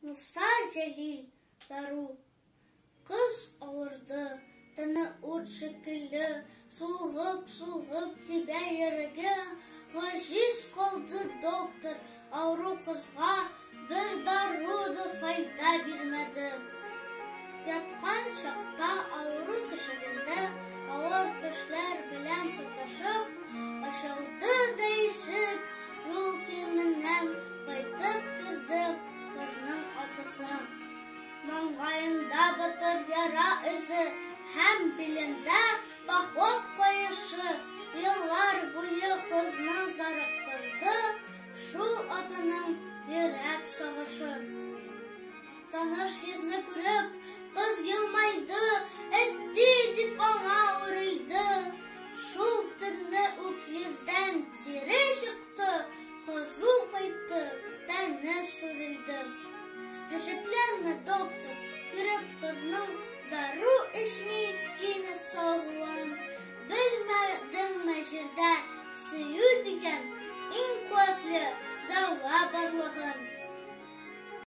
Муса Җәлил дару. Кыз авырды, тыны ут шикелле, сулгып-сулгып тибә йөрәге. Гаҗиз калды доктор, авыру кызга бер дару да файда бирмәде. Яткан чакта авыру түшәгендә авыр төшләр белән саташып, ачылды да ишек, юл киеменнән кайтып керде кызның атасы. Маңгаенда батыр яра эзе һәм билендә поход каешы еллар буе кызны зарыктырды шул атының йөрәк сагышы. Таныш йөзне күреп, кыз елмайды, әти дип аңа үрелде. Шул төнне үк йөздән тире чыкты, кызу кайтты, тәне сүрелде. Гаҗәпләнмә, доктор, күреп кызның дару эчми кинәт савыгуын. Белмәдеңме җирдә сөю дигән иң куәтле дәва барлыгын?